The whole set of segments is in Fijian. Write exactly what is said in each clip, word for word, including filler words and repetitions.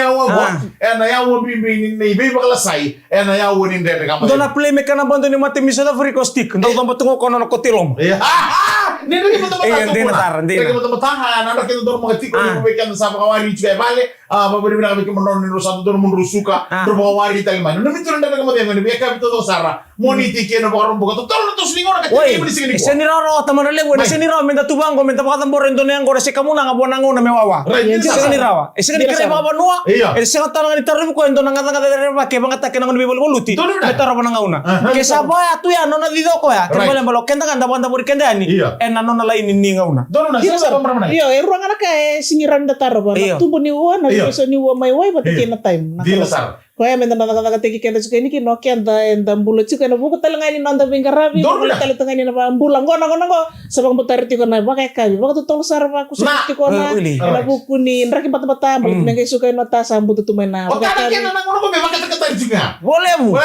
aua, ena aua bibi ni, ni veivakalasai, ena aua ni dredre ka mate. Dua na playmaker na bado ni mate mi South Africa o Stick. Dau coba tu ga o koya na nona kote i loma. Ia. Ni draki matamata. Ia, dina tara, dina. Draki matamata, na draki dodonu maka tiko ni vei keda sa vakawari tiko e vale. A, vakavinavinaka vei kemudrou ni drau sa dodonu mo drau suka, drau vakawari tale mai. Na mitu na dredre ka mate, ni vei ka vei totolo sara. Moniti kei na Vakaraubuka. Totolo na toso ni gauna ka tini ni siga nikua. E sega ni rawa rawa, tamana levu, e sega ni rawa meda tu vaqo, meda vakacabora e dua na yaqona se kamunaga vua na gauna me wawa. E sega ni rawa. E sega ni kerei vakavanua. E sega tale ga ni tarovi koya e dua na gacagaca rerevaki e vagataki ena gauna ni veivaluvaluti me tarova na gauna. Ke sa vaya tu ya nona cici o koya, kena ibalebale o keda ga da vakadavori keda yani ena nona laini ni gauna. Io, e rua ga na ka e sega ni rawa ni da tarova. Na tubu ni ua, na veiso ni ua mai wai vata kei na time. Koya meda na cakacakataki keda tiko yani kina o keda eda bula tiko ena vuku tale ga ni noda veiqaravi, tale tale ga ni na vakabula qo na qo na qo. Sa vakabutari tiko na vakayakavi vakatotolo sara vakusa tiko na ena vuku ni draki batabata, baleta me qai suka ena ota sa buta tu mai na vakayakavi. Vo levu.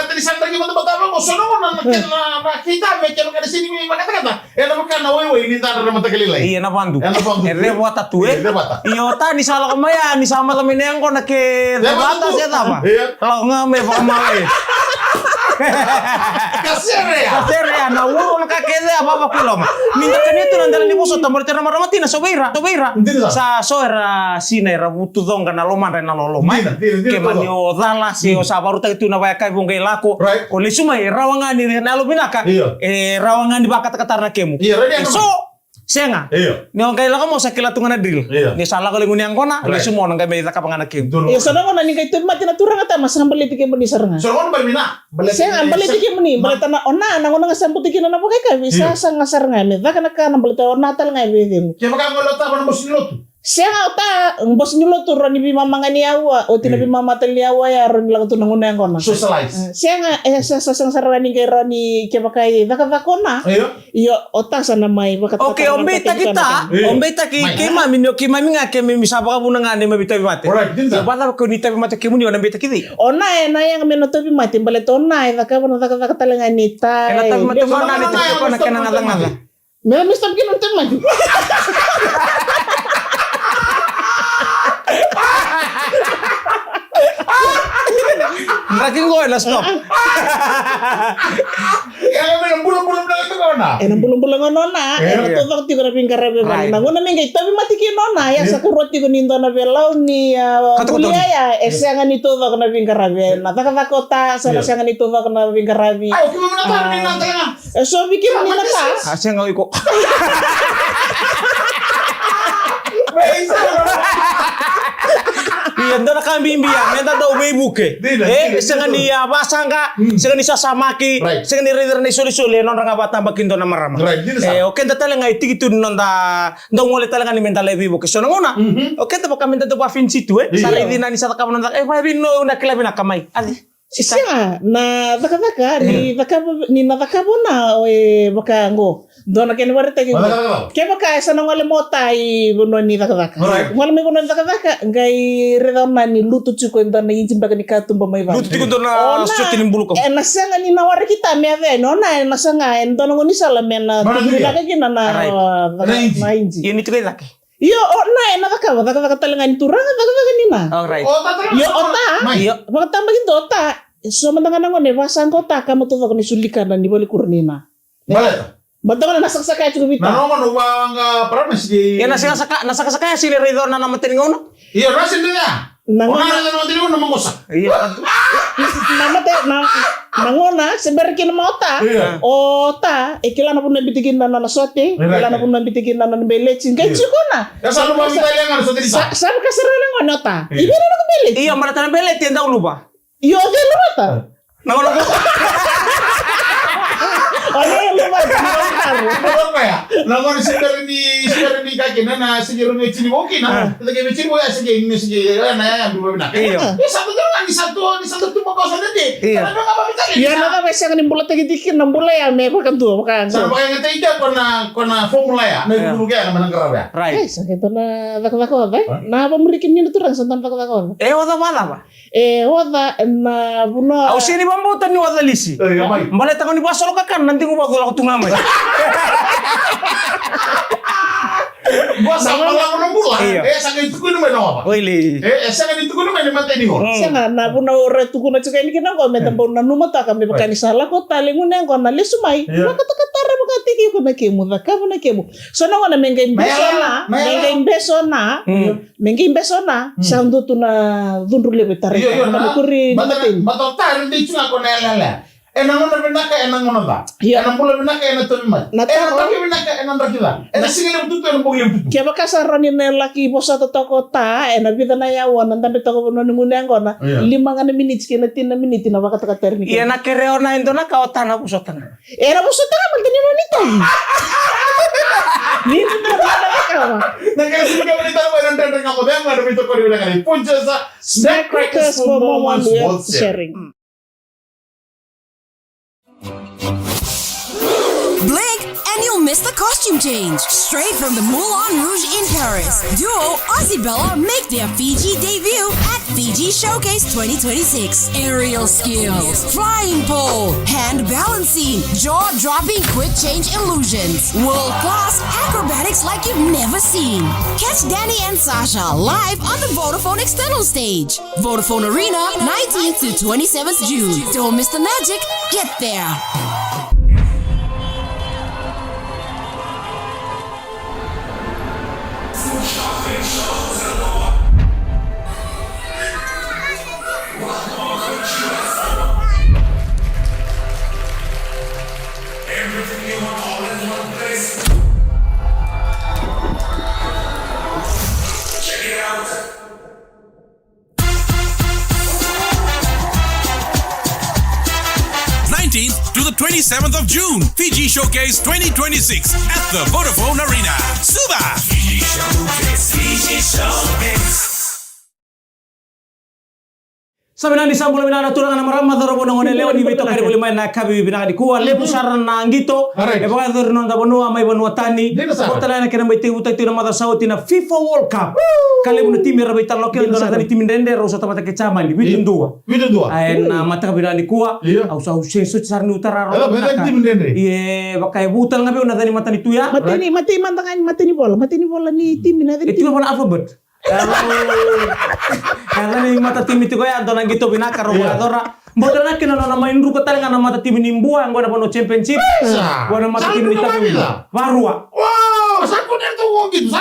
Ena vaka na waiwai ni dadra na mataka lailai. Ia, na vadu. Ena vadu. E cevata tu, e? E cevata. Io, ta ni sa lako mai ya, ni sa maca mai na yaqona ke cevata se cava. Ia. Lako ga mai vakamala e. Ka sere ya. Ka sere ya, na ua na ka kece a vava ku loma. Ni da kania tu na dela ni vosota, mo ira tena marama tina, so veira, so veira. Sa so era sina era vutucoqa na lomadra ena loloma. Kemani o cala, se o sa varutaki tu na vakayakavi o qai lako. O lesu mai, e rawa ga ni na yalovinaka. E rawa ga ni vakatakatara na kemu. E so, sega. Ni o qai lako mo sa kila tu ga na drill. Ni sa lako lequ ni yaqona, lesu mo na qai mai cakava ga na kemu. Io, so na gona ni qai tauvimate na turaga tama, sa baleti kemuni sara ga. Sega, baleti kemuni, baleta na ona, na gona ga sa buti kina na vakayakavi, sa saga sara ga me caka na ka na baleta ona tale ga e vei cegu. Kevaka gole o tava na mosi ni lotu. Sega o ta, bosi ni lotu, rawa ni veimama ga ni aua, oti na veimama tale ni aua ya, rawa ni lako tu na gunu yaqona. Socialize. Sega, e sa, sa, sega sara ga ni qai rawa ni kevaka e cakacaka o na. Io. Io, o ta sa na mai vakataka. Okay, o beitaki ta, o beitaki keimami ni o keimami ga keimami sa vakavuna ga neimami tauvimate. Io, vakacava ko ni tauvimate kemuni o na beitaki cei? O na e na yaga me na tauvimate, baleta o na e cakava na cakacaka tale ga ni ta. E na tauvimate ga o na ni tiko na kena gacagaca. Me, me stop kina na tauvimate. Draki qo ena stop. Ena bulabula ga o na. Ena bulabula ga o na. Ena taucoko tiko na veiqaravi e vale. Na gauna me qai tauvimate kina o na, ia sa karua tiko ni dua na veilawa ni, a, bulia ya, e sega ni taucoko na veiqaravi. Na cakacaka o ta, sa na sega ni taucoko na veiqaravi. E so vei kemuni na ta. A sega o iko. Ia, dua na ka bibi ya, meda dau veivuke. E sega ni a vasaqa, sega ni sasamaki, sega ni raici ira na isolisoli, e nodra ga vatabaki dua na marama. E, o keda tale ga e tiki tu ni noda dau gole tale ga ni meda lai veivuke. So na gauna, o keda vaka meda dau vafinisi tu, e. Sa raici na ni sa cakava na caka, e, vavino na kila vinaka mai. Adi. Sega, na cakacaka, ni cakava, ni na cakava o na e vaka qo. Dua na kena vakaraitaki qo. Kevaka e sa na gole mai o ta i vanua ni cakacaka. Gole mai vanua ni cakacaka, qai raica o na ni lutu tiko e dua na iji beka ni katuba mai vale. Lutu tiko dua na sote ni buluka. E na sega ni na waraki ta me yaco yani, o na e na saga e dua na gaunisala me na tuku vinaka kina na, na iji. Ia ni tiko i cake. Io, o na e na cakava, cakacaka tale ga ni turaga, cakacaka ni na. Io, o ta. Vakatabakidua o ta. E so mada ga na gone, vasaqa o ta, ka mo taucoko ni sulika na ni vale kuro ni na. Baleta. Baleta gona na sakasaka ya tiko vita. Na gona va ga paramisi. Ia na sakasaka, na sakasaka ya sili raica o na na mata ni gauna. Io, na sili ya. Na gona na mata ni gauna magosa. Io. Na mata, na, na gona se bera kina mai o ta. O ta e kila na vanua e biuti kina na nona sote, kila na vanua e biuti kina na nona beleti. Qai tiko na. Sa vaka sara na gona o ta. I vei na nona beleti? Io, mara ta na beleti e dau luva. Io, o cei luvata? Na gona ko. Io, io, io. Io, io. Na gone se bera ni, se bera ni ka kina, na se bera ni tini vou kina. Ah. Ita ke me tini vou ya se ke, me se ke, ya na ya, ya, dua vinaka. Io. E sa tu, ni sa tu, ni sa tu, tu, maka sa tete. Io. Sa na maka ba vitali. Io, na ka me sega ni bula tiki tiki na bula ya, me vakadua, vaka. Sa na vaka ya, ngataki ita ko na, ko na formula ya, na io. Io. Bulu ke ya, na mana qarava ya. Right. Ei, sa keitou na cakacaka oca, e? Hah? Na vamuri kemuni na turaga, sa dua na cakacaka oca. E oca vacava? E oca na vanua. Au sega ni vakabauta ni oca lisi. E, mai. Baleta kau ni vakasolo kakana na digu vakacolo ko tu ga mai. Vua sa balavu na bula. Io. E sa qai tukuni mai na oca. Oilei. E, e sega ni tukuni mai ni matai ni gone. Mm. Sega na vanua o ra tukuna tiko yani kina qo me da bau nanuma taka me vaka ni sa lako tale gone qo na lesu mai. Io. Vakatakatara vakatiki iko na kemu, cakava na kemu. So na gone me qai beso na, me qai beso na. Mm. Me qai beso na, sa dua tu na cudru levu e tarai. Io, io, na. Kuri bata na, bata o tari dei tu ga ko na yalayala. Ena gauna vinaka, ena gauna ca. Io. Ena bula vinaka, ena tauvimate. Ena draki vinaka, ena draki ca. Ena siga levu tutu, ena bogi levu tutu. Kevaka sa rawa ni na laki vosota toka o ta, ena vica na yaua, na dabe toka vanua ni gunu yaqona. Io. Lima ga na miniti kei na tini na miniti na vakatakatari ni. Ia na kere o na e dua na ka o ta na vosota ga. Era vosota ga, baleta ni rawa ni tavi. Ni tu na vaka. Na kere sini ka vini tavi, na dredre ka mo vea, na vito kori vina kari. Punches, snack crackers for moments worth sharing. Blink and you'll miss the costume change. Straight from the Moulin Rouge in Paris, duo Ozzy Bella make their Fiji debut at Fiji Showcase twenty twenty-six. Aerial skills, flying pole, hand balancing, jaw-dropping quick change illusions, world-class acrobatics like you've never seen. Catch Danny and Sasha live on the Vodafone External Stage. Vodafone Arena, nineteenth to twenty-seventh June. Don't miss the magic. Get there. Nineteenth to the twenty-seventh of June, Fiji Showcase twenty twenty-six at the Vodafone Arena. Suva! Fiji Showcase, Fiji Showcase. Sa vinaka ni sa bula vinaka na turaga na marama, cauravou na goneyalewa ni veitokani voli mai na yakavi vinaka nikua. Levu sara na qito e vakayacori na noda vanua mai vanua tani. Dina sara. Vakatale na kena mai tekivutaki tiko na macawa sa oti na FIFA World Cup. Ka levu na timi era veitalanoa kina, dua na tani timi dredre, rau sota vata kei Jamani, vitu dua. Vitu dua. A, ena mataka vinaka nikua. Io. Au sa, au sega soti sara niu tara rau. Ia, vaka e vu tale ga vei au na cani matanitu ya. Mateni, mateni mada ga ni mateni vola, mateni vola ni timi na cani timi. E tiko vaka na alphabet. Yaca ni matatimi tiko ya, dua na qito vinaka rau vakayacora. Bau tale ga kina nona mai druka tale ga na matatimi ni Bua, qo na vanua championship. Qo na matatimi ni Taveuni. Varua.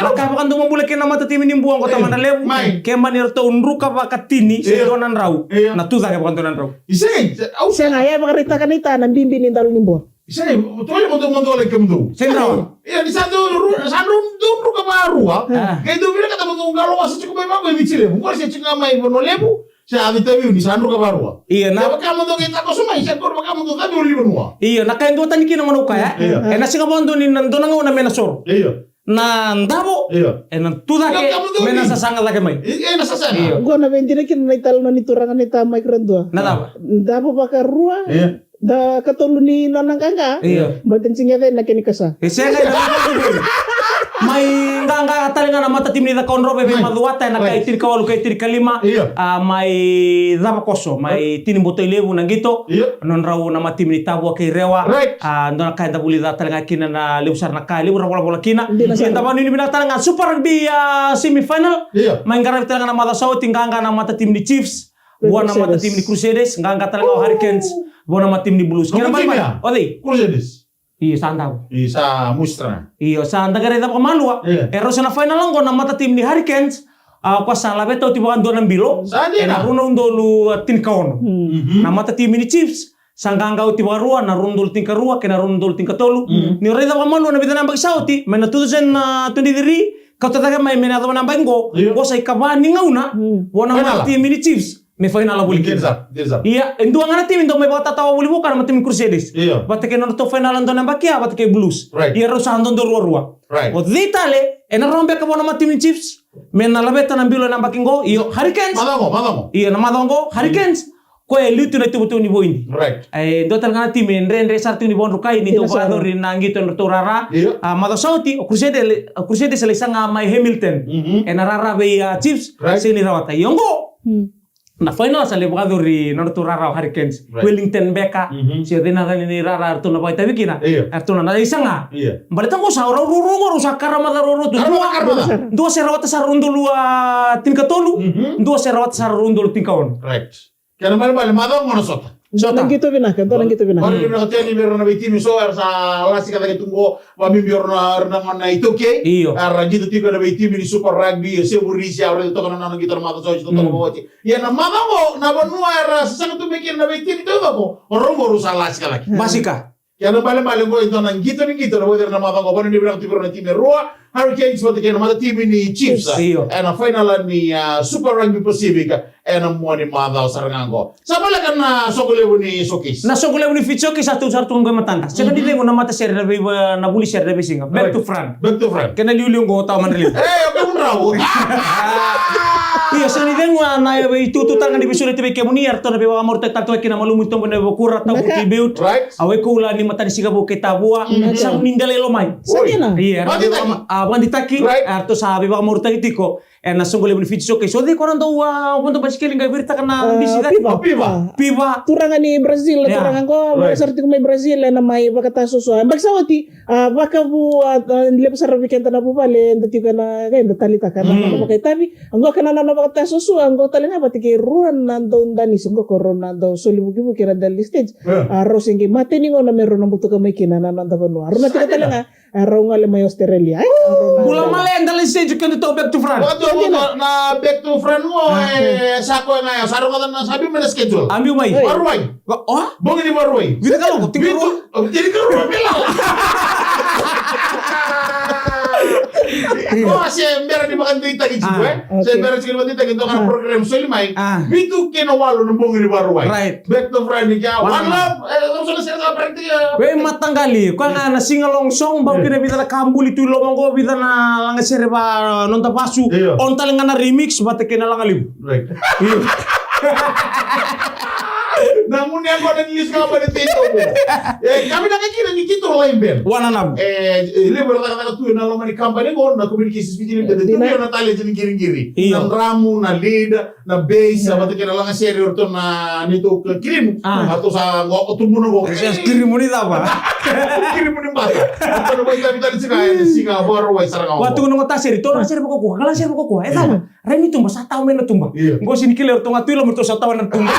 Vaka vakadua mo bula kina na matatimi ni Bua qo, tamata levu. Ke mani ratou druka vakatini se dua na drau, na tu cake vakadua na drau. Sega, e vakaraitaka na ita na bibi ni dalu ni Bua. Sega, o tole mo dou, mo dou lai kemudou. Sega. Ia ni sa dou ru-, sa dou, dou druka varua. Ke dou vinakata mo dou qalo wasa tiko mai vaqo i Viti Levu. Qori se tiko ga mai Vanua Levu. Se a Viti Levu ni sa druka varua. Ia na. Ia vaka mo dou qai takoso mai, se qori vaka mo dou cavi uli vanua. Ia na ka e dua tani kina mo na kaya. Ia. E na siga vakadua ni na dua na gauna me na soro. Ia. Na davo. Ia. E na tu cake, me na sasaga cake mai. Ia, e na sasaga. Ia. Qo na vei dina kina na italanoa ni turaga ni ta mai kira dua. Na cava? Davo vakarua. Ia. Da katolu ni nona qaqa. Io. Baleta ni sa qai yaco na kena ikasa. E sega, e na mai qaqa tale ga na matatimi ni Cakaudrove vei Macuata ena kai tinikawalu, kai tinikalima. Io. A mai Cavakoso, mai Tinibotoilevu na qito. Io. Nodrau na matatimi ni Tavua kei Rewa. Right. A dua na ka eda vulica tale ga kina na levu sara na ka e levu ra volavola kina. Dina sara. Eda vakanuinui vinaka tale ga Super Rugby a semi final. Io. Mai qaravi tale ga na macawa sa oti, qaqa na matatimi ni Chiefs. Vua na matatimi ni Crusaders, qaqa tale ga o Hurricanes, vua na matatimi ni Blues. Kena mai mai. O cei? Crusaders. Io, sa davo. Io, sa musi tale ga. Io, sa da qai raica vakamalua. Io. E rau sa na final oqo na matatimi ni Hurricanes, a, o koya sa laveta oti vakadua na bilo. Sa dina. Ena rua na udolu, a, tinikaono. Mhm. Na matatimi ni Chiefs sa qaqa oti vakarua, na rua na udolu tinikarua kei na rua na udolu tinikatolu. Mhm. Ni o raica vakamalua na vica na yabaki sa oti, mai na two thousand twenty-three, kauta cake mai me na yacova na yabaki qo, io, qo sa ikava ni gauna, mm, vua na matatimi ni Chiefs. me fainala voli kina. Ia, e dua ga na timi dau mai vakatatawa voli vua na matimi Crusaders. Io. Vata kei na nodratou fainala dua na yabaki ya, vata kei Blues. Right. Ia rau sa dodonu ruarua. Right. O cei tale ena rawa beka vua na matimi Chiefs me na laveta na bilo ena yabaki qo? Io, Hurricanes. Macawa qo, macawa qo. Io, na macawa qo, Hurricanes. Koya e liu tu na ituvatuva ni voidi. Right. E dua tale ga na timi e dredre sara tu ni vakadrukai ni dau vakayacori na qito ena nodratou rara. Io. A, macawa sa oti, o Crusaders, o Crusaders e lai saga mai Hamilton. Mhm. Ena rara vei, a, Chiefs. Right. Sega ni rawata. Io qo. Na final sa lai vakayacori na nodratou rara o Hurricanes. Right. Wellington beka. Mhm. Se o cei na cava ni rara eratou na vakaitavi kina. Io. Eratou na, na lai saga. Io. Baleta qo sa rau ruarua qo rau sa karamaca ruarua tu. Karamaca, karamaca. Dua se rawata sara rua na udolu tinikatolu. Mhm. Dua se rawata sara rua na udolu tinikaono. Right. Kena ibalebale macawa qo na sota. Sota. Na qito vinaka, dua na qito vinaka. Io, vinaka tale vei ira na veitimi so era sa lasika cake tu qo, vakabibi o ira na, ira na gone iTaukei. Io. Era qito tiko ena veitimi ni Super Rugby, o Sevurisi, au raica toka na nona qito na macawa sa oti, toka na macawa oti. Ia na macawa qo, na vanua era sasaga tu mai kina na veitimi taucoko, o rau qo rau sa lasika cake. Basika. Kena ibalebale qo e dua na qito ni qito na vauci ira na macawa qo, vakanuinui vinaka tu vei ira na timi e rua, Hurricanes vata kei na matatimi ni Chiefs. Io. Ena final ni, a, Super Rugby Pacific, ena mua ni macawa sara ga qo. Sa voleka na soqo levu ni Showcase. Na soqo levu ni Fiji Showcase sa tu sara tu qo e matada. Sega ni cegu na matasere na vei, na vuli sere na veisiga. Back to front. Back to front. Kena liuliu qo tawa madra liu. E, o kemudrau. Io, sega ni cegu na veitutu taga ni veisureti vei kemuni, eratou na veivakamarautaki tale tu kina Malumu i Tobo na Vakura, Tabu Tribute. Right. A Waikula ni matanisiga vou kei Tavua. Sa ni dela i lomai. Sa dina. Io, era vakaditaki. Right. Eratou sa veivakamarautaki tiko. Ena soqo levu ni Fiji Showcase. O cei ko na dau, a, vodo basikeli qai viritaka na disi cake? Piva. Piva. Piva. Turaga ni Brazil, turaga qo, mai sara tiko mai Brazil, ena mai vakatasuasua. Yabaki sa oti, a, vakavu, a, levu sara vei keda na vuvale, eda tiko ena, eda taleitaka na nona vakaitavi. Qo kena nona vakatasuasua, qo tale ga vata kei rua na dau danisi, qo ko rau na dau soli vukivuki ena dela ni stage. A, rau se qai mateni gona me rau na butuka mai kina na noda vanua. Rau na tiko tale ga, a, rau gole mai Australia, e? Bula malai, dela ni stage keda tou back to front. Tou na back to front qo, e, sa koya ga ya, sa rogoca na, sa biu mai na schedule. A biu mai. Vakarauwai. O? Bogi ni Vakarauwai. Vitu ka loko, tinikarua. Tinikarua me lala. Qo se bera ni vakadeitaki tiko, e? Se bera tiko ni vakadeitaki, dua ga na program soli mai. Vitu kei na walu na bogi ni Vakarauwai. Right. Back to front ni kea. One Love, e, veimataqali. Koya ga na sing along song, bau kina vica na ka buli tu i loma qo, vica na lagasere va noda vasu. Io. On tale ga na remix, vata kei na Lagalevu. Right. Io. Na gunu yaqona ni lesu ga mai na tei tomo. E, ka vinaka kina ni keitou lai band. Wananavu. E, e, levu era cakacaka tu ena loma ni company qo na Communications Fiji Limited. Dina. Tu na talent ni qiriqiri. Io. Na drum, na lead, na bass, vata kei na lagasere o ratou na neitou kirimu. A. Ratou sa qo, o tubuna qo. Kirimu ni cava? Kirimu ni bata. Ratou na vakaitavi tale tiko ena siga Vakarauwai sara ga qo. Wa tukuna qo tasere, tou lagasere vakaukaua, ka lagasere vakaukaua. E cava? Rai ni tuba, sa tawa mai na tuba. Io. Qo sega ni kilai o ratou ga tu i loma, ratou sa tawa na tuba.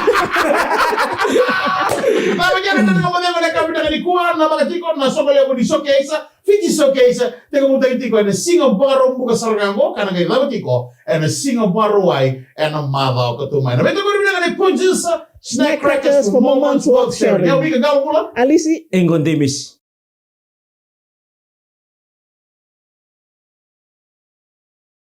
Vakavinaka na noda gauna vinaka nikua, na vakatiko na soqo levu ni Showcase, Fiji Showcase, tekivutaki tiko ena siga Vakaraubuka sara ga qo, ka na qai cava tiko ena siga Vakarauwai ena macawa ka tu mai. Na veitokoni vinaka ni Punjas Snack Crackers for Moments Worth Sharing. Ia, vei ka qalo bula. Alisi. Qo Demis.